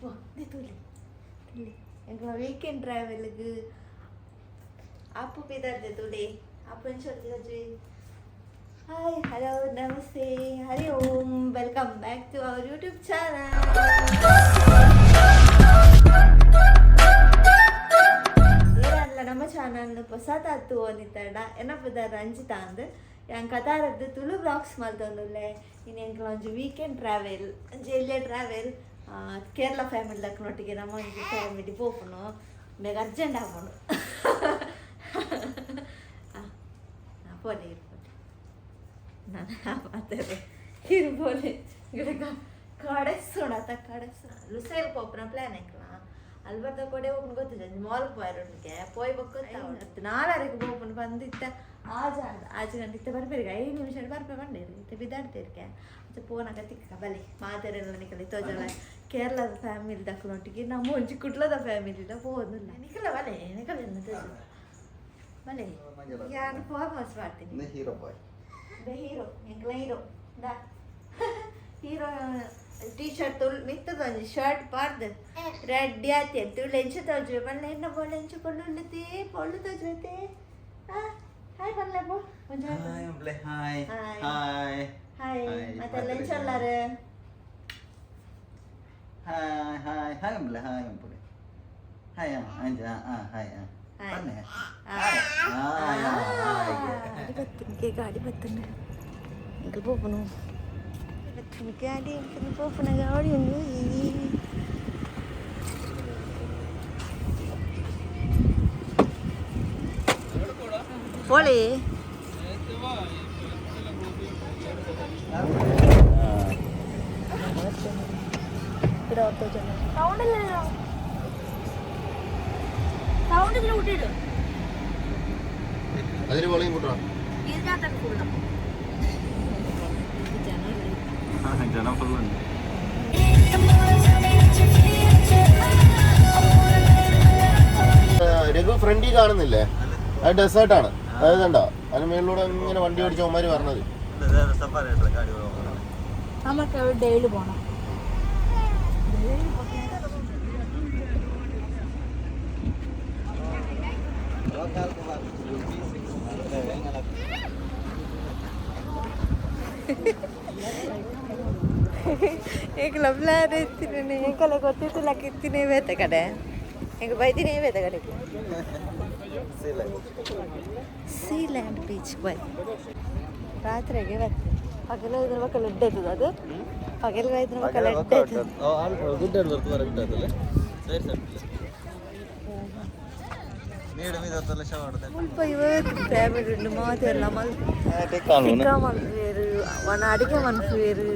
ಅಪ್ಪು ತುಲಿ ತುಲಿ ಎಂಕ್ಲ weekend ಟ್ರಾವೆಲ್ಗ್ ಅಪ್ಪು ಪಿದಾರ್ದೆ ತುಲಿ ಅಪ್ಪು ಎಂಚ. Hi, hello, namaste, Hari Om. Welcome back to our YouTube channel. ಏರಲ್ಲ ನಮ್ಮ channel ಹೊಸತಾತು ಅಂದಿತ್ತಡ. ಏನಪ್ಪ, ರಂಜಿತಾ ಅಂದ್. ಯಾನ್ ಕತಾರದ್ದು ತುಳು ವ್ಲಾಗ್ಸ್ ಮಲ್ತೊಂದುಲ್ಲೆ. ಇನ್ನು ಎಂಕ್ಲ ಒಂಜಿ ವೀಕೆಂಡ್ ಟ್ರಾವೆಲ್, ಒಂಜಿ ಎಲ್ಲೆ ಟ್ರಾವೆಲ್. ಕೇರಳ ಫ್ಯಾಮಿಲಿ ದಕ್ನೊಟ್ಟಿಗೆ ನಮ್ಮ ಒಂಜಿ ಫ್ಯಾಮಿಲಿ ಪೋಪುನು. ಬೇಗ ಅರ್ಜೆಂಟ್ ಆಪುಂಡು. ಪೋಲೆ ಇರ್ಪೋಲೆ, ನಾನು ಮಾತಾರೆ ಇರ್ಪೋಲೆ. ಗಿಡಕ ಕಡೆಸೋಣ ಅತ್ತ ಕಡೆಸೋಣ. ಲುಸೈಲ್ ಪೋಪುನ ಪ್ಲಾನ್ ಎಂಕ್ಲ. ಅಲ್ಬರ್ತ ಕೊಡೆ ಹೋಗ್ನು ಗೊತ್ತಿದೆ. ಮಾಲ್ ಪೋಯರುಂಡಿಗೆ ಪೋಯ್ ಬೊಕ್ಕ ನಾಲರೆಗ್ ಪೋಪುನು ಬಂದಿತ್ತ. ಆಜ ಆಜ್ ಗಂಟೆ ಇತ್ತೆ ಬರ್ಪೇರಿಗೆ, 5 ನಿಮಿಷ ಬರ್ಪೆ ಬಂಡೇರಿ. ಇತ್ತೆ ಬಿದಾಡ್ತೇರ್ಕೆ ಅಂಚ ಪೋನಾಗ ತಿಕ್ಕ ಬಲೆ ಮಾತೆರೆಲ್ಲ ನಿಕಲೆ ತೋಜವ. ಕೇರಳದ ಫ್ಯಾಮಿಲಿ ದಕ್ಲೊಟ್ಟಿಗೆ ನಮ್ಮ ಒಂಜಿ ಕುಡ್ಲದ ಫ್ಯಾಮಿಲಿದ ಪೋದುಲ್ಲ. ನಿಕಲ ಬಲೆ, ನಿಕಲೆ ತೋಜ ಬಲೆ. ಯಾನ್ ಫಾರ್ಮಲ್ಸ್ ಮಾಡ್ತೀನಿ. Hero boy. The hero, ಎಂಕ್ಲ hero the hero. T shirt ತುಳ್ ಮಿತ್ತದ ಒಂಜಿ ಶರ್ಟ್ ಪಾಡ್ದು ರೆಡ್ಡಿ ಆತಿ. ತುಳು ಎಂಚ ತೋಜುವೆ ಪಲ್ಲೆ? ಎನ್ನ ಬೋಳೆ ಎಂಚ ಪೊಳ್ಳುಲ್ಲತೆ, ಪೊಳ್ಳು ತೋಜುವೆತೆ. ಹಾಯ್ ಪಲ್ಲೆ ಪೋ ಒಂಜಿ. ಹಾಯ್ ಅಂಬ್ಲೆ, ಹಾಯ್. ಹಾಯ್. ಹಾಯ್. ಹಾಯ್. ಮತ್ತೆ ಎಂಚ ಉಲ್ಲಾರು? ಹಾಯ್ ಹಾಯ್ ಹಾಯ್ ಅಂಬ್ಲೆ, ಹಾಯ್ ಅಂಬ್ಲೆ, ಹಾಯ್. ಅಂಜ ಹಾಂ, ಹಾಯ್. ಹಾಯ್. ಬನ್ನಿ. Hi hi hi. ಗಾಡಿ ಬತ್ತುಂಡು, ಗಾಡಿ ಬತ್ತುಂಡು. ಎಂಕಲ್ ಪೋಪುನು ಬತ್ತುಂಡು ಗಾಡಿ. ಎಂಕಲ್ ಪೋಪುನ ಗಾಡಿ ಉಂಡು. ಪೋಳಿ. സൗണ്ട് ഇല്ലല്ലോ, സൗണ്ട് ഇതിൽ കൂട്ടിയിടും. അതിന് വോളിയം കൂട്ടണം. ഇതിനകത്തൊക്കെ കൂട്ടണം. ജനം ഫുള്ളുണ്ട്. രഘു, ഫ്രണ്ടിൽ കാണുന്നില്ലേ? അത് ഡെസേർട്ട് ആണ്. അതായത് കണ്ടോ, അതിന് മേളിലൂടെ ഇങ്ങനെ വണ്ടി ഓടിച്ച അവന്മാര് പറഞ്ഞത്. നമുക്ക് ഡെയിലി പോണം. ಎಂಕಲ ಪ್ಲಾನ್ ಇತ್ತಿನಿ. ಎಂಕಲ ಗೊತ್ತಿತ್ತಿಲ್ಲ ಕಿತ್ತಿನೇ ಬೇತೆ ಕಡೆ. ಎಂಕ ಬೈದಿನೇ ಬೇತೆ ಕಡೆಗೆ. ಸೀ ಲ್ಯಾಂಡ್ ಬೀಚ್ ಬೈ ರಾತ್ರಿಗೆ ಬರ್ತದೆ. ಪಗಲ ಇದ್ರ ಮಕ್ಕಳು ಎಡ್ಡೆ ಇರ್ತದೆ ಅದು. ಪಗಲ್ ಇದ್ರ ಮಕ್ಕಳು ಎಡ್ಡೆ ಇರ್ತದೆ. ಗುಡ್ಡ ಬರ್ತದೆ, ಗುಡ್ಡ ಸರಿ ಸರಿ. ಮುಲ್ಪ ಇವತ್ತು ಫ್ಯಾಮಿಲಿ ಉಂಡು ಮಾತೆಲ್ಲ ಮಲ್ ಟಿಕ್ಕ ಮಲ್ಪುವೆರು, ಒಣ ಅಡಿಗೆ ಮನ್ಪುವೆರು.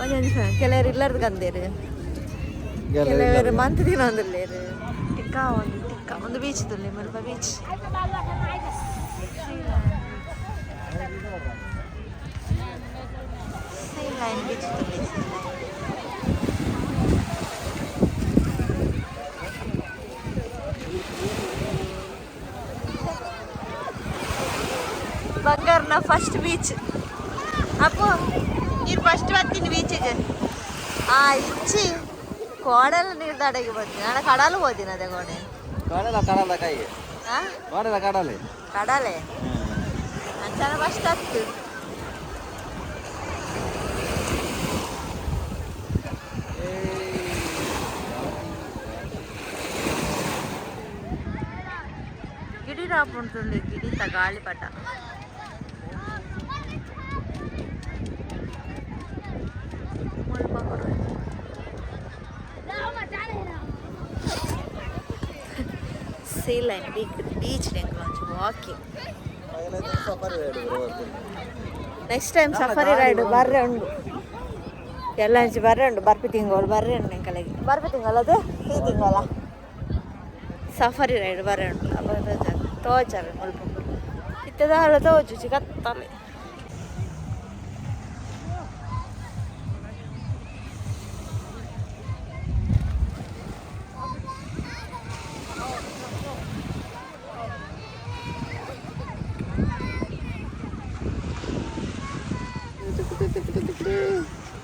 ಒಂಜೊಂಜಿ ಕೆಲವರು ಇಲ್ಲಾರ್ದು ಕಂದೇರು, ಕೆಲವರು ಮಂತ್ ದಿನ ಒಂದುಲ್ಲೇರು. ಟಿಕ್ಕ ಒಂದು ಟಿಕ್ಕ ಒಂದು ಬೀಚ್ ತುಲ್ಲೆ ಮುಲ್ಪ ಬೀಚ್. ಸೀ ಲೈನ್ ಬೀಚ್ ತುಲ್ಲೆ, ಸೀ ಲೈನ್. ಬಂಗಾರನ ಫಸ್ಟ್ ಬೀಚ್. ಅಪ್ಪು, ನೀರು ಫಸ್ಟ್ ಬರ್ತೀನಿ ಬೀಚಿಗೆ. ಆ ಇಚ್ಚಿ ಕೋಡೆಲ್ಲ ನೀರು ದಡಗೆ ಬರ್ತೀನಿ. ನಾನು ಕಡಲು ಹೋದಿನ ಅದೇ ಕೋಡೆ. ಕಡಲ ಕಡಲ ಕೈ. ಆ. ಕಡಲ ಕಡಲೆ. ಕಡಲೆ ಅಂಚನ ಫಸ್ಟ್ ಹತ್ತು. ಗಿಡಿ ರಾಪುಂಟುಂಡು, ಗಿಡಿತ ಗಾಳಿಪಟ. ಮುಲ್ಪ sea line beach walking. Next time safari ride ಬರ್ರೆ ಉಂಡು. ಎಲ್ಲ ಅಂಚಿ ಬರ್ರೆ ಉಂಡು. ಬರ್ಪಿ ತಿಂಗಳು ಬರ್ರೆ ಉಂಡು ಎಂಕಲೆಗೆ. ಬರ್ಪಿ ತಿಂಗಳು ಅದು ಈ ತಿಂಗಳ ಸಫಾರಿ ರೈಡ್ ಬರ್ರೆ ಉಂಡು. ಅಪ್ಪ ತೋಚಾರ ಮುಲ್ಪ ಇತ್ತದಾಲ ತೋಚುಚಿ ಕತ್ತಲೆ.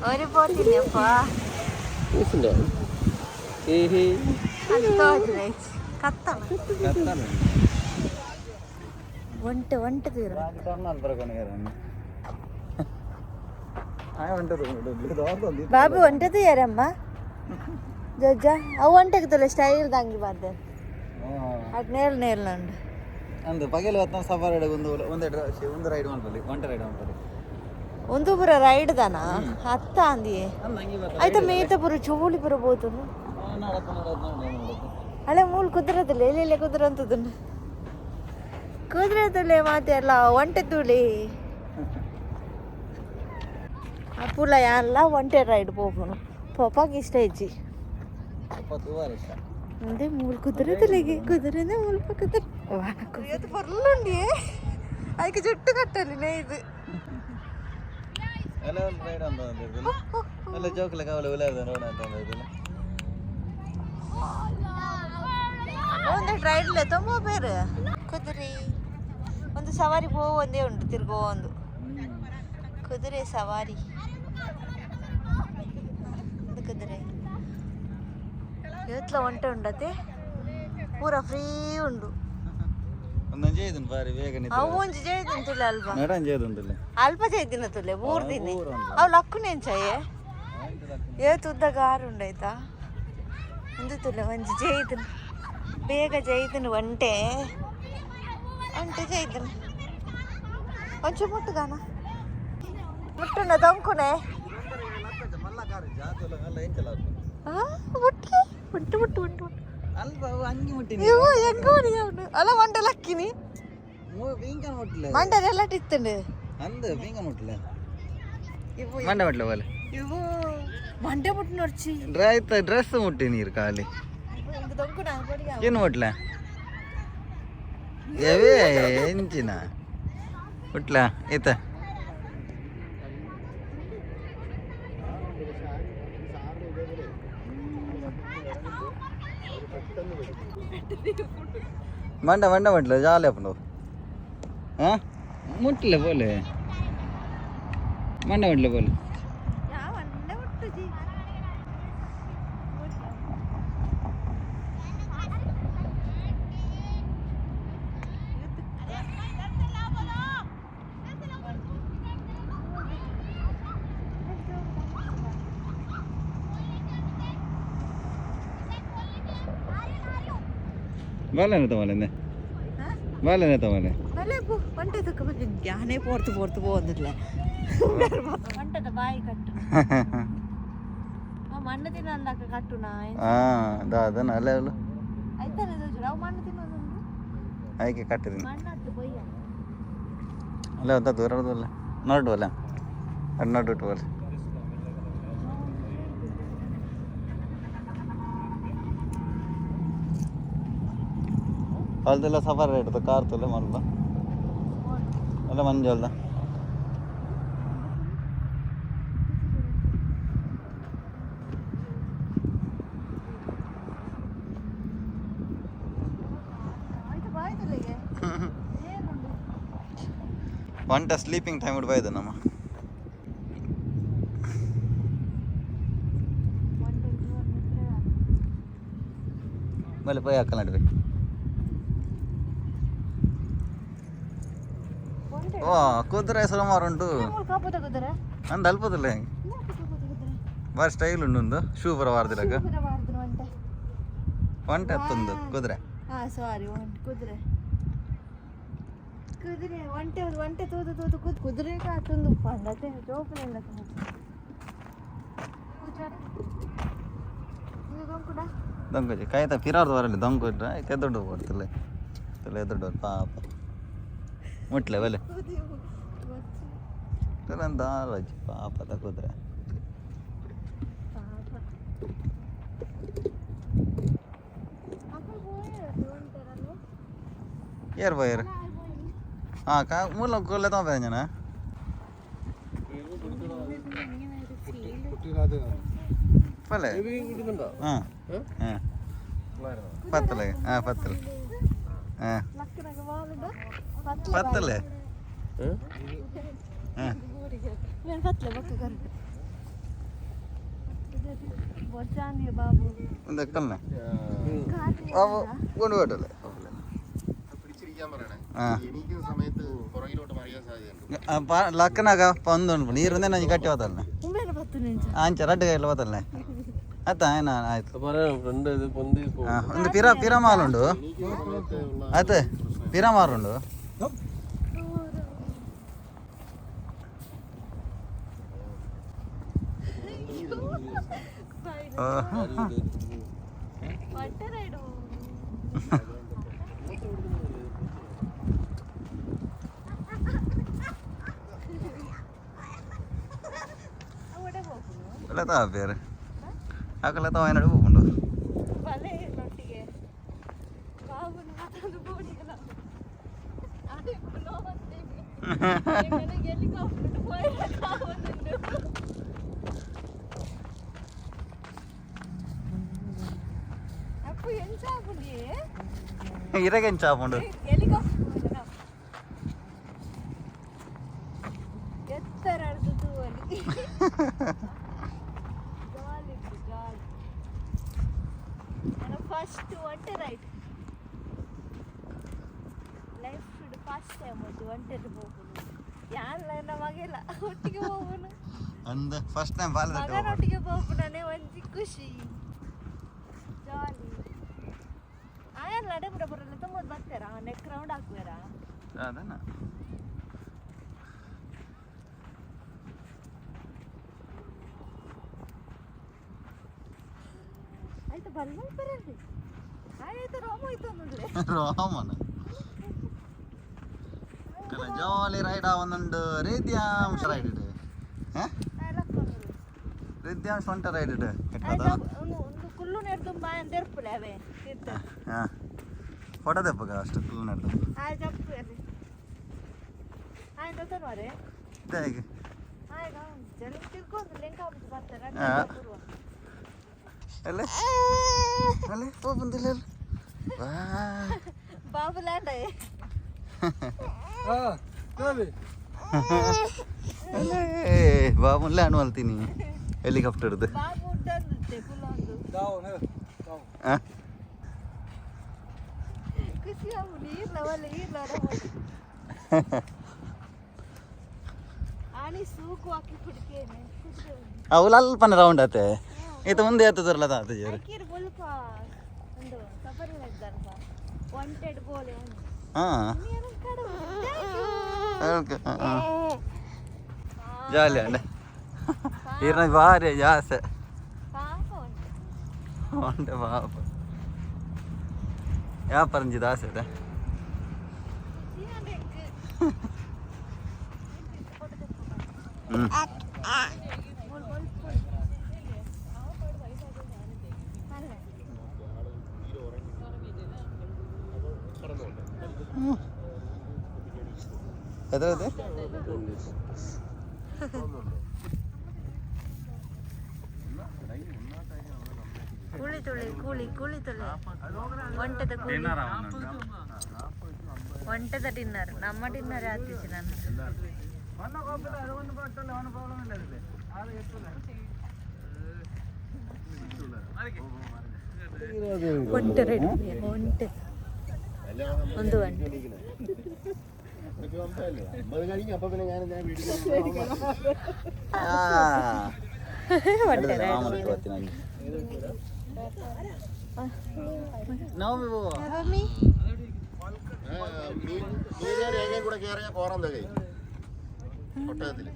ഒരു പോത്തില്ലപ്പാ. ಕತ್ತಲ. ಒಂಟೆ ಒಂಟೆ ತೀರ. ಬಾಬು ಒಂಟೆ ತೀಯರಮ್ಮ ಜಜ್ಜ. ಅವು ಒಂಟೆಗೆ ಸ್ಟೈಲ್ ದಂಗಿ ಬಾರ್ದೆ. ಅದು ನೇಲ್ ನೇಲ್ ನಂಡು. ಅಂದು ಪಗೆಲ್ ಹೊತ್ತ ಸಫಾರಿ ಒಂದು ಒಂದು ಒಂದು ರೈಡ್ ಮಾಡ್ಬೋದು, ಒಂಟೆ ರೈಡ್ ಮಾಡ್ಬೋದು. ಒಂದು ಪೂರ ರೈಡ್ ದಾನ ಹತ್ತ ಅಂದಿಯೇ. ಆಯ್ತಾ, ಮೇತ ಪೂರ ಚೋಳಿ ಪೂರ ಬೋತು. ಹಳೆ ಮೂಲ ಕುದುರದಿಲ್ಲ, ಎಲ್ಲೆಲ್ಲ ಕುದುರೆ ಅಂತದನ್ನು ಕುದುರೆದಲ್ಲೇ ಮಾತೆಲ್ಲ ಒಂಟೆ ತೂಳಿ ಆ ಪುಲ ಎಲ್ಲ ಒಂಟೆ ರೈಡ್ ಪೋಪುನು. ಪೋಪಾಗ ಇಷ್ಟ ಇಜ್ಜಿ. ಅದೇ ಮೂಲ ಕುದುರೆ ತುಲಿಗೆ ಕುದುರೆನೇ ಮುಲ್ಪ ಕುದುರೆ ಪೊರ್ಲುಂಡಿ. ಅದಕ್ಕೆ ಜುಟ್ಟು ಕಟ್ಟಲಿ ನೇಯ್ದು. ಎಲ್ಲ ರೈಡ್ ಅಂತ ಎಲ್ಲ ಜೋಕ್ಲೆ ಕಾವಲು ಉಲಾದ ರೋಡ್ ಅಂತ ಇದೆಲ್ಲ. ಒಂದು ರೈಡ್ಲೆ ತುಂಬ ಬೇರೆ ಕುದುರೆ ಒಂದು ಸವಾರಿ ಪೋ ಒಂದೇ ಉಂಟು ತಿರ್ಗೋ ಒಂದು ಕುದುರೆ ಸವಾರಿ. ಒಂದು ಕುದುರೆ ಇವತ್ಲ ಒಂಟೆ ಉಂಡತೆ, ಪೂರ ಫ್ರೀ ಉಂಡು. ಒಂದೊಂದು ಇದನ್ ಬಾರಿ ಬೇಗ. ಅವು ಒಂಜಿ ಜೈದಿನ ತುಲೆ ಅಲ್ವಾ? ನಡಂಜೆ ಇದಂತಿಲ್ಲ. ಅಲ್ಪ ಜೈದಿನ ತುಲೆ ಮೂರು ದಿನ. ಅವು ಲಕ್ಕು ನೆಂಚಾಯೆ ಏತ್ ಉದ್ದ ಗಾರು ಉಂಡಾಯ್ತಾ. ಒಂದು ತುಲೆ ಒಂಜಿ ಜೈದಿನ ಬೇಗ ಜೈದಿನ ಒಂಟೆ ಒಂಟೆ ಜೈದಿನ. ಒಂಚೂರು ಮುಟ್ಟುಗಾನ ಮುಟ್ಟುನ ದೊಂಕುನೆ. ಮುಟ್ಟು ಮುಟ್ಟು ಮುಟ್ಟು ಮುಟ್ಟು ಮುಟ್ಟು. ಅಲ್ಪ ಅಂಗಿ ಮುಟ್ಟಿನಿ. ಇವು ಹೆಂಗ ಅವನು ಅಲ್ಲ ಒಂಟೆ ಲಕ್ಕಿನಿ. ಪೀಂಕನ್ ಮುಟ್ಟಲೆ. ಮಂಡರೆಲ್ಲ ಟಿತ್ತುಂಡು. ಅಂದು ಪೀಂಕನ್ ಮುಟ್ಟಲೆ. ಇವು ಮಂಡೆ ಮುಟ್ಲೆ ಬೋಲೆ. ಇವು ಮಂಡೆ ಮುಟ್ಟು ನೋಡ್ಚಿ. ಡ್ರೈತ ಡ್ರೆಸ್ ಮುಟ್ಟಿ ನೀರು ಖಾಲಿ. ದೊಂಕುನ. ಏನು ಮುಟ್ಲೆ ಎವೇ ಎಂಚಿನ ಮುಟ್ಲ ಈತ. ಮಂಡ ಮಂಡ ಮುಟ್ಲೆ ಜಾಲಿ ಅಪ್ಪನು. ಹಾಂ, ಮುಟ್ಲೆ ಬೋಲೆ, ಮಂಡ ಮುಟ್ಲೆ ಬೋಲೆ. ಯಾವ ಮಂಡೆ ಮುಟ್ಟು ಜಿ. ಬಾಲೆನ ತಗೊಳ್ಳೆ, ಬಾಲೆನ ತಗೊಳ್ಳೆ. ಬಲೆ ಪು ಒಂಟೆ ತಕ್ಕ ಬಗ್ಗೆ ಜ್ಞಾನೇ ಪೋರ್ತು ಪೋರ್ತು ಪೋಂದಿಲ್ಲ. ಒಂಟದ ಬಾಯಿ ಕಟ್ಟು ಆ ಮಣ್ಣು ತಿನ್ನಂದಾಕ ಕಟ್ಟುನಾ? ಹಾಂ, ಅದನ್ನ ಅಲ್ಲೇ ಅಲ್ಲ. ಆಯ್ತಾನೆ ದೋಜು ಅವು ಮಣ್ಣು ತಿನ್ನೋದುಂಟು. ಆಯ್ಕೆ ಕಟ್ಟಿದ್ದೀನಿ. ಮಣ್ಣು ಹತ್ತು ಬೊಯ್ಯ. ಅಲ್ಲ ಅಂತ ದೂರದಲ್ಲ ನೋಡುವಲ್ಲ, ಅದು ನೋಡ್ಬಿಟ್ಟು ಬಲ್ಲ. ಅಲ್ದೆಲ್ಲ ಸಫಾರಿ ಇಡ್ದು ಕಾರ್ ತೊಲೆ ಮಲ್ಪ ಅಲ್ಲ ಮಂಜು ಅಲ್ದ. ಆಯ್ತು ಬಾಯ್ ತುಲೆಗೆ ಏನುಂಟು. ಒಂಟ ಸ್ಲೀಪಿಂಗ್ ಟೈಮ್ ಇಡ್ಬಾಯ್ದು ನಮ್ಮ. ಒಂಟೆ ಜೋರ್ ನಿದ್ರೆ. ಮೇಲೆ ಪೋಯ್ ಹಾಕಲ್ಲ ನಡುವೆ. ಒಂಟೆ. ಓ, ಕುದುರೆ ಸುಮಾರು ಉಂಟು. ಮೂಲ ಕಾಪುದ ಕುದುರೆ. ಅಂದ ಅಲ್ಪದಲ್ಲ. ಕಾಪುದ ಕುದುರೆ. ಬಾರಿ ಸ್ಟೈಲ್ ಉಂಟು ಒಂದು ಶೂ ಪರ ವಾರದಿಲಕ. ಕುದುರೆ ಬಾರ್ದು ಒಂಟೆ. ಒಂಟೆ ಹತ್ತೊಂದು ಕುದುರೆ. ಹಾ, ಸಾರಿ, ಒಂಟೆ ಕುದುರೆ ಕುದುರೆ ಒಂಟೆ ಒಂಟೆ ತೂದು ತೂದು ಕುದ್ ಕುದುರೆ ಕಾತೊಂದು ಪಂಡತೆ ಜೋಪುಲೆಲ್ಲ. ದೊಂಕಜಿ ಕಾಯ್ತಾ ಪಿರಾರ್ದು ಬರಲಿ ದೊಂಕು ಇಟ್ರೆ ಎದುಡ್ಡು ಕೊಡ್ತಿಲ್ಲ ತುಲೆ ಎದುಡ್ಡು ಪಾಪ ಮುಟ್ಲೆ ಬಲೆ ದಾಲಜಿ ಪಾಪ ತಗೋದ್ರೆ. ಏರ್ ಬೋಯರ್ ಹಾಂ ಕಾ ಮೂಲ ಕೊಲ್ಲೆ ತೊಗೊಂಬ ಜನ ಪಲ್ಲೆ. ಹಾಂ ಹಾಂ, ಪತ್ತಲೆ. ಹಾಂ, ಪತ್ತಲೆ. ಹಾಂ, ಪತ್ತಲೆ. ಹಾಂ. ಪತ್ಲೆ ಬೊಕ್ಕ ಕರ್ಪೆ. ಬೊರ್ಚಾಂದಿ ಬಾಬು. ಒಂದಕ್ಕಲ್ನ ಬಾಬು കൊണ്ട് പോയിട്ടല്ലേ? പിടിച്ചിരിക്കാൻ പറയണേ. ആ. എണീക്കുന്ന സമയത്ത് പുറകിലോട്ട് മറിയാൻ സാധ്യതയുണ്ട്. ಲಕ್ಕನಾಗ ಪಂದು ನೀರು ಒಂದೇ ನಂಗೆ ಕಟ್ಟಿ ಹೋತಲ್ಲ. ಉಂಬೇನ ಪತ್ತು ನಿಂಚ. ಅಂಚ ರಡ್ಡು ಕೈಲ ಹೋತಲ್ಲ ಆತ ಏನ ಆಯ್ತು. ഫ്രണ്ട് ഇത് പൊന്തി. ಆ, ಒಂದು ಪಿರ ಪಿರ ಮಾಲುಂಡು. എണീക്കുന്ന സമയത്ത് ഉള്ള ಆಯ್ತು, ಪಿರ ಮಾರುಂಡು. ಒಂಟೆ ರೈಡ್. ಒಳ್ಳೆ ಬೇರೆ ಹಾಕಲ್ಲ ತಾವ ಏನಾಡು ಹೋಗ್ಕೊಂಡು. ಬಲೆ ನೊಟ್ಟಿಗೆ ಬಾಬುನ ಮತ್ತೊಂದು ಬೋಡಿಗಲ್ಲ ಹೆಲಿಕಾಪ್ಟರ್ ಹೋಯ್ತು. ಅಪ್ಪು ಎಂಚ ಆಪುಂಡಿ? ಇರಗೆಂಚ ಆಪುಂಡು? ಹೆಲಿಕಾಪ್ಟರ್ ಎತ್ತರ ತೂವಲಿ ಜಾಲಿ ಜಾಲಿ. ನನ್ನ ಫಸ್ಟ್ ಒಂಟೆ ರೈಡ್, ಲೈಫ್ ಫಸ್ಟ್ ಟೈಮ್ ಒಂಜಿ ಒಂಟೆಡ್ ಹೋಗುನು. ಯಾರ್ಲ ನನ್ನ ಮಗೆಲ್ಲ ಒಟ್ಟಿಗೆ ಹೋಗುನು. ಅಂದ ಫಸ್ಟ್ ಟೈಮ್ ಬಾಲ. ಮಗನೊಟ್ಟಿಗೆ ಹೋಗುನೇ ಒಂಜಿ ಖುಷಿ, ಜಾಲಿ. ಆಯಲ್ಲ ನಡೆ ಬರ ಬರಲ್ಲ ತುಂಬ ಬರ್ತಾರಾ? ನೆಕ್ ರೌಂಡ್ ಹಾಕುವೆರಾ? ಅದನ್ನ. ಆಯ್ತು, ಬಲ್ಲ ಬರಲಿ ಆಯ್ತು. ರೋಮ ಹೋಯ್ತು ಅನ್ನೋದ್ರೆ. ರೋಮನ ಜಾಲಿ ರೈಡ್ ಒಂದೊಂದು ರೀತಿಯಾಂಶ ರೈಡ್ ಇದೆ. ರೀತಿಯಾಂಶ ಒಂಟ ರೈಡ್ ಇದೆ. ಒಂದು ಒಂದು ಕುಲ್ಲು ನೆಡ್ದು ಬಾಯ್ ತೆರ್ಪುಲೆ ಅವೇ ತೀರ್ಥ. ಹಾಂ, ಫೋಟೋ ತೆಪ್ಪಗ ಅಷ್ಟು ಕುಲ್ಲು ನಡೆದು. ಆ ಜಪ್ಪು ಅದೇ ಆಯ್ತು ತೋನ್ವರೆ. ಹೇಗೆ? ಆಯ್ತು, ಜನ ತಿಳ್ಕೊಂಡು ಲಿಂಕ್ ಆಗ್ಬಿಟ್ಟು ಬರ್ತಾರೆ. ಹಾ. ಅಲ್ಲೇ ಅಲ್ಲೇ ಪೋ ಬಂದಿಲ್ಲ ಅಲ್ಲ. ವಾ. ಬಾಬು ಲ್ಯಾಂಡ್. ಅಲ್ಲೇ ಬಾಬು ಲ್ಯಾಂಡ್ ಮಾಡ್ತೀನಿ ಹೆಲಿಕಾಪ್ಟರ್ದು. ಬಾಬು ಉಡ್ಡಂದುತ್ತೆ ಕುಲ್ಲೊಂದು. ಹಾಂ. ಖುಷಿ ಆಗುದು. ಈರ್ಲ ಒಲ್ಲೆ ಈರ್ಲ. ಆನಿ ಸೂಕು ಹಾಕಿ ಕುಡಿಕೇನೆ. ಅವು ಅಲ್ಪನ ರೌಂಡ್ ಆತೆ. ಇದು ಮುಂದೆ ಆತದಲ್ಲ ತಾತ ಜೇರು. ಅಕ್ಕಿರ್ ಮುಲ್ಪ ಒಂದು ಸಫರಿ ಇದ್ದಾರಪ್ಪ ವಾಂಟೆಡ್ ಬೋಲೆ. ಹಾಂ, ಓಕೆ. ಜಾಲಿ ಅಂಡ ಈರ್ನ ಭಾರಿ ಜಾಸ್ತಿ. ಪಾಪ ಉಂಟು. ಉಂಟು ಪಾಪ. ಯಾವ ಪರಂಜಿ ದಾಸೆ ಇದೆ. ಹ್ಞೂ. ಎത്ര ಇದೆ? ಕೂಳಿ ತುಳಿ ಕೂಳಿ ಕೂಳಿ ತುಳಿ ಒಂಟದ ಕೂಳಿ ಒಂಟದ ಡಿನ್ನರ್. ನಮ್ಮ ಡಿನ್ನರ್ ಆತಿಸಿ ನಾನು. ಒಂಟೆ ರೈಡ್, ಒಂಟೆ ಒಂದು ಒಂಟೆ. 50 കഴിഞ്ഞ് അപ്പൊ പിന്നെ ഞാൻ എന്തിനാ പേടിക്കുന്നത്? ಒಂಟೆ ರೈಡ್. ನವಮಿ. ആ, മീനെ രേഖയും കൂടെ കയറിയ കോറം തികയും. ഒട്ടകത്തില്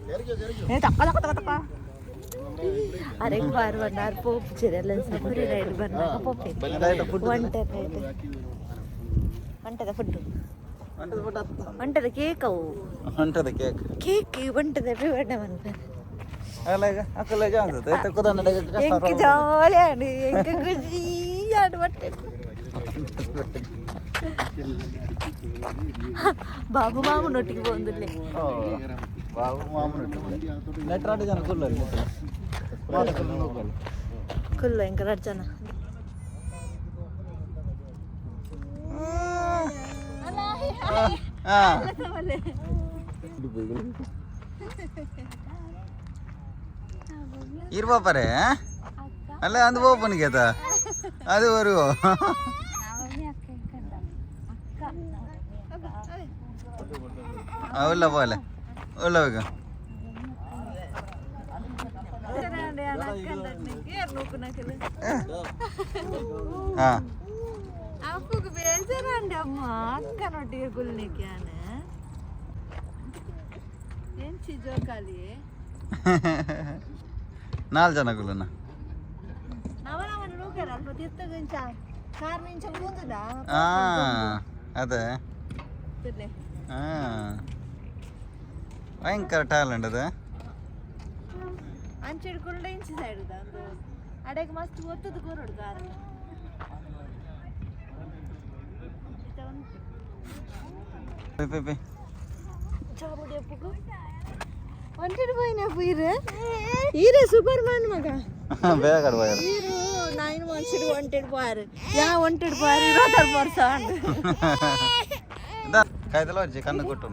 കേറിക്കോ, കേറിക്കോ. ಅರೆಗ್ ಬಾರ್ ಬಂದಾರ ಪೋಪುಚೆರ್ ಎಲ್ಲ ಸಫರಿ ರೈಡ್ ಬಂದಾಗ ಪೋಪೆ ಒಂಟೆ ರೈಡ್. ಒಂಟದ ಫುಡ್, ಒಂಟದ ಕೇಕ್ ಅವು. ಹೊಂಟದ ಕೇಕ್. ಕೇಕ್ ಒಂಟದ ವಿವರಣೆ ಮನ್ಪೆ. ಅಲ್ಲ, ಈಗ ಅಕ್ಕಲ್ಲ ಜಾನ್ಸತ್ತೆ ಕುದನ್ನ. ಎಂಕ್ ಜಾಲಿ ಆಂಡ್, ಎಂಕ್ ಖುಷಿ ಆಂಡ್. ಬಟ್ಟೆ ಬಾಬು ಮಾಮನೊಟ್ಟಿಗೆ ಬಂದಿಲ್ಲ. ಬಾಬು ಮಾಮೂಲು ನೆಟ್ರಾಟ ಜನ ಕುಲ್ಲಲ್ಲಿ ಕುಲ್ಲು ಎಂಕ್ ರಡ್ಡ್ ಜನ. ಹಾಂ. ಇರ್ ಪಾಪರೇ ಅಲ್ಲ ಅಂದು ಪೋಪನಿಗೆ ಅದು ಬರುವ ಉಲ್ಲ ಪೋಲೆ ಉಲ್ಲ ಬೇಗ. ಹಾ. ಅಪ್ಪಗೆ ಬೇಜಾರಂడి ಅಮ್ಮ ಅಕ್ಕನೊಟ್ಟಿಗೆ ಗುಲ್ನಿಕ್ಕೆ ಎಂಚಿ ಜೋಕಾಲಿ. ನಾಲ್ಕು ಜನ ಗುಲ್ಲನ. ನವ ನವನ ನೂಕರ ಅಲ್ಪ ತಿರ್ತಗಂಚ ಕಾರ್ ನಿಂಚ ಮುಂದುದ. ಹಾ, ಅದೇ. ಹಾ, ಭಯಂಕರ ಟ್ಯಾಲೆಂಟ್ ಅದೇ. ಅಂಚಿಡ್ಕೊಂಡ ಇಂಚಿ ಸೈಡ್ ಒಂದು ಅಡೆಗೆ ಮಸ್ತ್ ಒತ್ತದು ಕೊರಡು ಕಾರ್. ಪೈ ಪೈ ಪೈ. ಚಾಬುಡಿ ಅಪ್ಪುಗು ಒಂಟೆಡ್ ಪೋಯಿನ ಈರೆ ಈರೆ ಸೂಪರ್ ಮ್ಯಾನ್ ಮಗ. ಬೇಗ ಕಡ್ಬಾರ. ಈರು ನೈನ್ ಒನ್ಸಿಡ್ ಒಂಟೆಡ್ ಪೋಯಾರು ಯಾ ಒಂಟೆಡ್ ಪೋಯಾರು ಇರೋದರ್ ವರ್ಷ. ಕಾಯ್ದಲ್ಲ వచ్చి ಕಣ್ಣು ಕೊಟ್ಟು.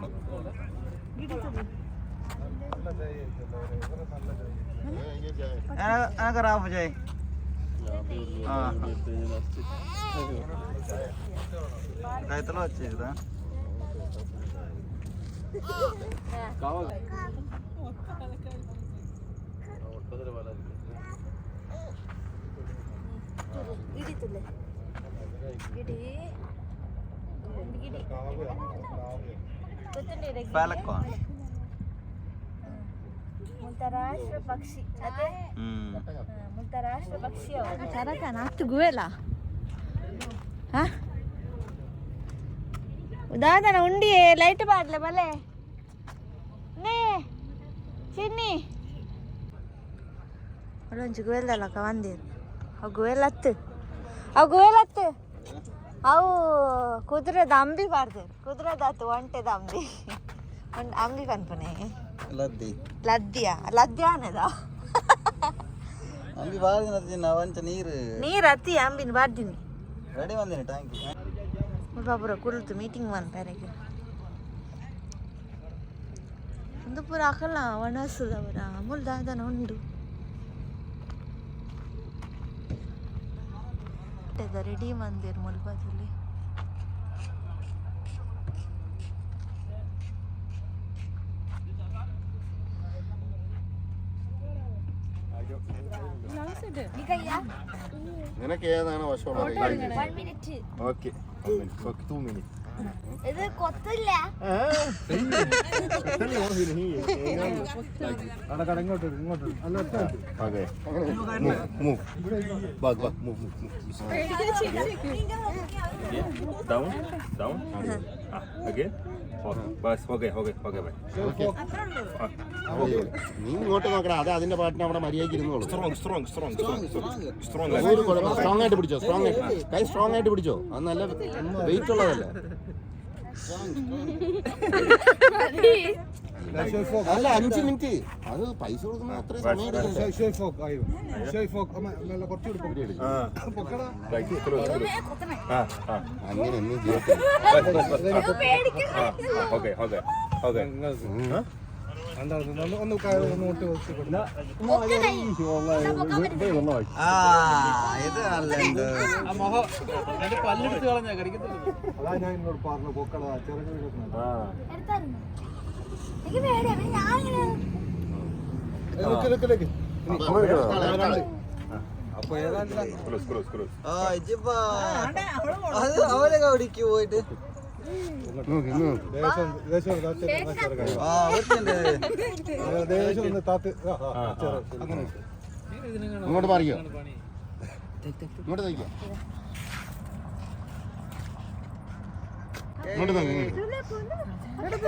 ರಾಪು ಜೈ. ಕಾಯ್ತಲ್ಲ వచ్చి. ಗಿಡಿ ಗಿಡಿ ಗಿಡಿ ಗೊತ್ತುಂಡಿರ. ಪಾಲಕ್ವ. ಮುಲ್ತ ರಾಷ್ಟ್ರ ಪಕ್ಷಿ ಅದೇ. ಹ್ಮ್. ಮುಲ್ತ ರಾಷ್ಟ್ರ ಪಕ್ಷಿ ಅವು ಚರಕನ ಹತ್ತು ಗುವೆಲ. ಹಾ, ದಾದನ ಉಂಡಿ ಲೈಟ್ ಬಾಡ್ಲೆ ಬಲೆ ನೇ ಚಿನ್ನಿ ಒಂಜಿ ಗುವೆಲ್ದಲ್ಲಕ್ಕ ಬಂದಿರು. ಅವು ಗುವೆಲ್ ಹತ್ತು, ಅವು ಗುವೆಲ್ ಹತ್ತು. ಅವು ಕುದುರೆದ ಅಂಬಿ ಬಾರ್ದೇರು. ಕುದುರೆದಾತು ಒಂಟೆದ ಅಂಬಿ ಒಂದು ಅಂಬಿ ಪನ್ಪುನೆ. ಲದ್ದಿ. ಲದ್ದಿಯ ಲದ್ದಿ ಆನದ. ಅಂಬಿ ಬಾರಿ ದಿನ ಅವಂಚ ನೀರು. ನೀರು ಹತ್ತಿ ಅಂಬಿನ ಬಾರ್ದಿನಿ. ರೆಡಿ ಬಂದಿನಿ ಟ್ಯಾಂಕ್. ಪೂರ ಕುಲ್ತು ಮೀಟಿಂಗ್ ಮನ್ಪೆರೆಗ್ ಉಂದು ಪೂರ ಅಕಲ ಒಣಸುದ ಪೂರ ಅಮುಲ್ ದಾದನ ಉಂಡು ರೆಡಿ ಮಂದಿರ್ ಮುಲ್ಪದಲ್ಲಿ. നിനക്ക് ഏതാണ് വശമുള്ളത്? One minute. Okay, okay, 2 minute. ഇത് കൊത്തില്ല. Okay, move, move, move, move, move. Down, down. Ah, again. Okay. Bas, okay, okay, okay, bye. നീ ഇങ്ങോട്ട് നോക്കടാ. അത് അതിന്റെ പാട്ടിന് അവിടെ മര്യാദയ്ക്ക് ഇരുന്നോളൂ. Strong, strong, strong, strong, strong. ഒരു കുഴപ്പം. സ്ട്രോങ് ആയിട്ട് പിടിച്ചോ, സ്ട്രോങ് ആയിട്ട്. കൈ സ്ട്രോങ് ആയിട്ട് പിടിച്ചോ. അത് നല്ല വെയിറ്റ് ഉള്ളതല്ലേ. അല്ല, 5 മിനിറ്റ്. അത് പൈസ കൊടുക്കുന്ന അത്രയും സമയം എടുക്കണ്ടേ? شوي فوق، ايوه شوي فوق. لا، കുറച്ചുകൂടി പൊക്കടാ. Like, close, close. Ah, ah. അങ്ങനെ ഒന്നും ചെയ്യത്തില്ല. Bas, bas, bas. Ah, ah, okay, okay, okay. എന്താണ് ഒന്ന് ഒന്ന് ഒന്ന് മുട്ടി വെച്ച് കൊടു. ആ, ഇത് നല്ല ഉണ്ട്. അതാ ഞാൻ എന്നോട് പറഞ്ഞു, പൊക്കടാ ചെറുക്ക്. Ah. എടുത്തായിരുന്നു. എനിക്ക് പേടിയാ. പിന്നെ ഞാനിങ്ങനെ നിക്ക് നിക്ക് നിക്ക്. അപ്പൊ ഏതാണ്ട് Close, close, close. ആ, ഇജിപ്പാ. അത് അവരൊക്കെ അവിടേക്ക് പോയിട്ട് നോക്ക് നോക്ക്. ദേശം ദേശം താത്ത് ചെറുക്ക്. ആ, അവർക്കുണ്ട്. ദേശം ഒന്ന് താത്ത്. ആ, ആ, ചെറുക്ക്. അങ്ങനെ ഇങ്ങോട്ട് മാറിക്കോ, ഇങ്ങോട്ട് നോക്കിക്കോ, ഇങ്ങോട്ട് നോക്ക്, ഇങ്ങോട്ട് ഇങ്ങോട്ട്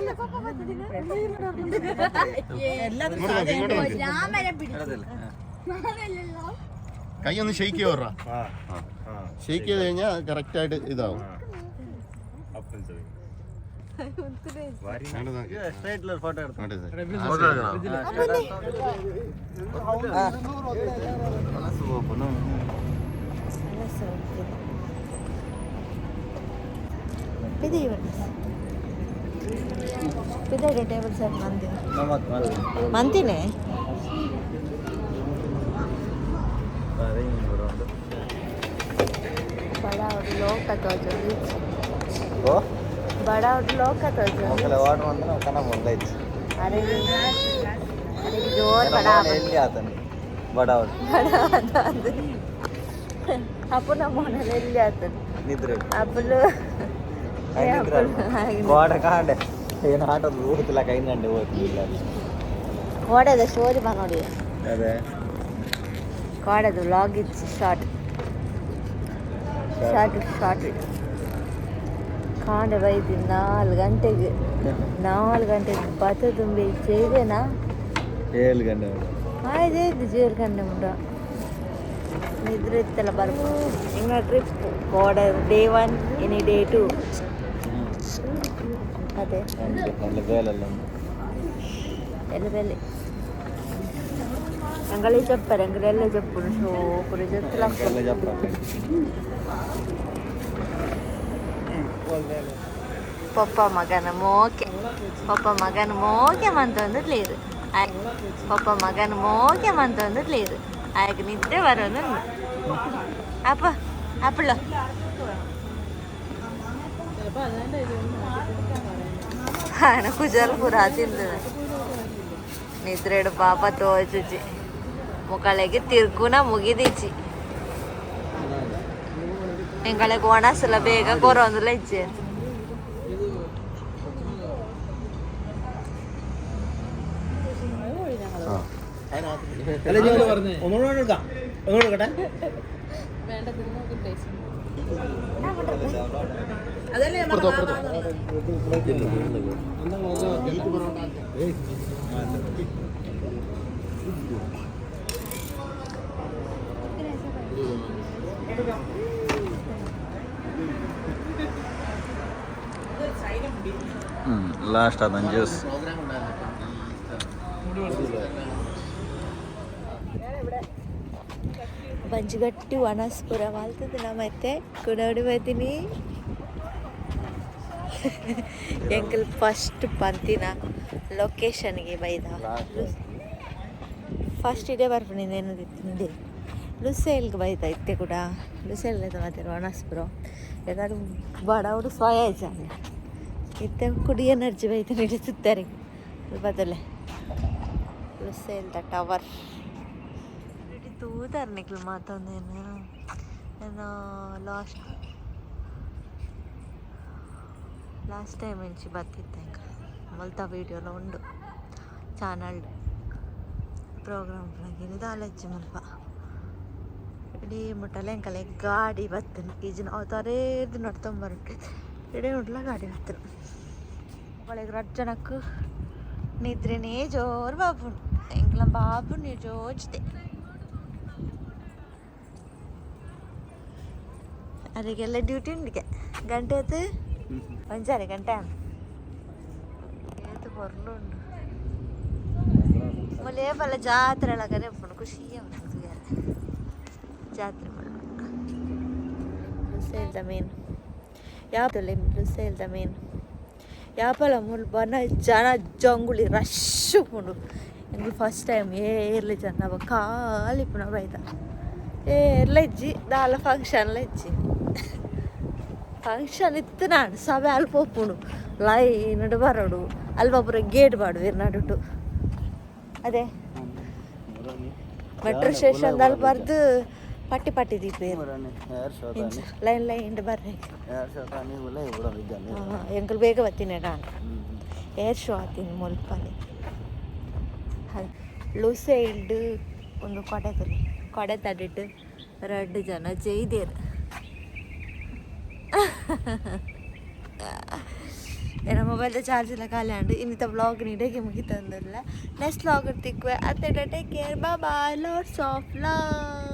നോക്ക്, ഇങ്ങോട്ട് നോക്ക്. ഞാൻ വരെ പിടിച്ചു. ഇടത്തില്ല. ആ. ഞാനല്ലല്ലോ. കൈ ഒന്ന് ഷെയ്ക്ക് ചെയ്തോറാ. Ah, ah. ഷെയ്ക്ക് ചെയ്ത് കഴിഞ്ഞാൽ കറക്റ്റ് ആയിട്ട് ഇതാവും. Up and down. ഇങ്ങോട്ട് നോക്ക്. സ്ട്രൈറ്റിൽ ഒരു ഫോട്ടോ എടുത്തു. ഇങ്ങോട്ട് ഇത്. ಪಿದೈಡು ಟೇಬಲ್ ಸೆಟ್ ಮಂದಿನ ಮಂತಿನೇ. ಲೋಕ ತೋಜೊಂದು. ಓ. ಬಡಾವ್ ಲೋಕ ತೋಜೊಂದು. ಮೊಕಲೆ ವಾಟರ್ ಅಂದ್ರೆ ಕನ ಮುಂದೈತಿ. ಅರೆ, ಅರೆ, ಜೋರ್ ಬಡ. ಎಲ್ಲಿ ಆತನ ಬಡಾವ್? ಅಪ್ಪು, ನಮ್ಮ ಮನೇಲಿ ಎಲ್ಲಿ ಆತನ? ನಿದ್ರೆ. ಅಪ್ಪಲು. ನಿದ್ರೆ ಕೋಡ ಕಾಂಡೆ ಏನು ಆಟದ ಊರ್ತಿಲ್ಲ, 5 ಗಂಟೆ ಹೋಗ್ತಿಲ್ಲ. ಕೋಡೆದ ಸ್ಟೋರಿ ಬಾ ನೋಡಿ. ಅದೇ. ಕೋಡೆದು ವ್ಲಾಗ್ ಇತ್ತು, ಶಾರ್ಟ್ ಶಾರ್ಟ್ ಶಾರ್ಟ್. ಕಾಂಡೆ ಬೈದಿ 4 ಗಂಟೆಗೆ, 4 ಗಂಟೆಗೆ ಬತ್ತ ತುಂಬಿ ചെയ്തೇನಾ? 7 ಗಂಟೆ. ಆಯ್ತು, ಇದು 7 ಗಂಟೆ ಮುಟ ನಿದ್ರೆ ಇತ್ತಲ್ಲ ಬರ್ಬೋದು. ಹಿಂಗ ಟ್ರಿಪ್ ಕೋಡೆ ಡೇ 1, ಇನಿ ಡೇ 2 ಅದೇ. ಅಲ್ಲಿ ಬೇಲೆಲ್ಲ. ಎಲ್ಲ ಬೆಲೆ ಅಂಗಳಿ ಚಪ್ಪರೆ ಅಂಗಡಿ ಚಪ್ಪುಡು ಶೋಕುಡು ಜತ್ತಲ. ಎಲ್ಲ ಜಪ್ಪ. ಪಪ್ಪ ಮಗನ ಮೋಕೆ, ಪಪ್ಪ ಮಗನ ಮೋಕೆ ಮಂತೊಂದು ಲೇರು, ಪಪ್ಪ ಮಗನ ಮೋಕೆ ಮಂತೊಂದು ಲೇರು. ಆಗ ನಿದ್ದೆ ಬರೋದು. ಅಪ್ಪ ಅಪ್ಪಳ ఆయన ಕುಜಲ್ ಪೂರ ತಿಂದದ. ನಿದ್ರೆಡು ಪಾಪ ತೋಚುಚಿ ಮುಕ್ಕಳಿಗೆ ತಿರ್ಗುನ ಮುಗಿದಿಚ್ಚಿ. ಎಂಗಳಿಗೆ ಒಣಸಲ ಬೇಗ ಕೊರೊಂದುಲ ಇಜ್ಜೆ. ഒന്നുകൂടെ എടുക്കാം, ഒന്നുകൂടെ എടുക്കട്ടെ. ಲಾಸ್ಟ್ ಅದೊಂದು ಜ್ಯೂಸ್. ಬಂಜುಗಟ್ಟಿ ಒಣಸ್ಪುರ ಮಲ್ತದ ನಮ್ಮತ್ತೆ ಕುಡೋಡಿ ಬರ್ತೀನಿ. ಎಂಕಲ್ ಫಸ್ಟ್ ಪಂತಿನ ಲೊಕೇಶನ್ಗೆ ಬೈದ. ಫಸ್ಟ್ ಇಡೇ ಬರ್ಪುನಿಂದ ಏನದಿತ್ತು ಲುಸೇಲ್ಗೆ ಬೈದ. ಇತ್ತೆ ಕೂಡ ಲುಸೇಲ್ ಮತ್ತೆ ಒಣಸ್ಪುರ ಯಾಕಂದ್ರೆ ಬಡವರು ಸ್ವಯ ಜಾಗ ಇತ್ತೆ ಕುಡಿ ಎನರ್ಜಿ ಬೈತ ನಡೀತಿದ್ದಾರೆ ಬದಲೆ. ಲುಸೇಲ್ದ ಟವರ್ ತೂತಾರ ನಿಕ್ಲು ಮಾತೊಂದೇನು ಏನೋ. ಲಾಸ್ಟ್ ಲಾಸ್ಟ್ ಟೈಮ್ ಇಂಚಿ ಬತ್ತಿತ್ತೆ ಇಂಕ ಮುಲ್ತ ವೀಡಿಯೋಲ ಉಂಡು ಚಾನಲ್ ಪ್ರೋಗ್ರಾಮ್ ದಾಲಜ್ಜಿ ಮುಲ್ಪ ಇಡೀ ಮುಟ್ಟಲ. ಎಂಕಲೆ ಗಾಡಿ ಬತ್ತನು ಈಜಿನ ಅವತಾರೇರ್ದು ನಡ್ತೊಂಬರುಂಟು. ಇಡೀ ಮುಟ್ಲ ಗಾಡಿ ಬತ್ತನು. ಒಳಗೆ ರಡ್ಡ್ ಜನಕ್ಕೆ ನಿದ್ರೆನೇ ಜೋರು ಬಾಪುಂಡು. ಎಂಕ್ಲ ಬಾಪುಂಡು ಜೋಜ್ದೆ. ಅದಕ್ಕೆಲ್ಲ ಡ್ಯೂಟಿ ಉಂಡಿಗೆ. ಗಂಟೆ ಆಯ್ತು, ಒಂಜಾರೆ ಗಂಟೆ ಏತು ಪೊರ್ಲು ಉಂಡು. ಮುಲೇ ಪಲ್ಲ ಜಾತ್ರೆ ಒಳಗನೆ ಉಪ್ಪುಂಡು. ಖುಷಿ ಉಂಟು ತೂಯರೆ ಜಾತ್ರೆ. ಲುಸೇಲ್ದ ಮೇನ್ ಯಾವ್ದಲ್ಲ, ಲುಸೇಲ್ದ ಮೇನ್ ಯಾಪಲ ಮುಲ್ ಬನ ಜನ ಜಂಗುಳಿ ರಶ್ ಉಪ್ಪುಂಡು. ಎಂಕುಲು ಫಸ್ಟ್ ಟೈಮ್ ಏರ್ಲಿ ಜನ ಖಾಲಿ ಪುನ ಬೈದ. ಏರ್ಲ ಇಜ್ಜಿ, ದಾಲ ಫಂಕ್ಷನ್ಲ ಇಜ್ಜಿ. ಫಂಕ್ಷನ್ ಇತ್ತು ನಾನು ಸಭೆ ಅಲ್ಪ ಪೋಪುಂಡು. ಲೈನ್ ಬರೋಡು ಅಲ್ಪ ಪೂರ ಗೇಟ್ ಪಾಡುವೆರ್ ನಡುಟು. ಅದೇ ಮೆಟ್ರೋ ಸ್ಟೇಷನ್ ಅಲ್ಲಿ ಬರ್ದು ಪಟ್ಟಿ ಪಟ್ಟಿ ದೀಪೇರ್ ಲೈನ್ ಲೈನ್ ಬರ್ರೆ. ಎಂಕುಲು ಬೇಗ ಬತ್ತೀನಿ ನಾನು. ಏರ್ ಶೋ ಆತೀನಿ ಮುಲ್ಪನೆ ಲುಸೈಲ್ಡ್ ಒಂದು ಕೊಡೆ ತಲೆ ಕೊಡೆ ತಡಿಟ್ಟು ರಡ್ಡು ಜನ ಜೈದೇರ್. ಎನ್ನ ಮೊಬೈಲ್ದ ಚಾರ್ಜ್ ಎಲ್ಲ ಖಾಲಿ ಆಂಡ್. ಇನ್ನಿತ ವ್ಲಾಗ್ ನೀಡಗೆ ಮುಗಿತಂದಿಲ್ಲ. ನೆಕ್ಸ್ಟ್ ವ್ಲಾಗ್ ತಿಕ್ವೆ. ಅತ್ತೆ, take care, bye, lots of love.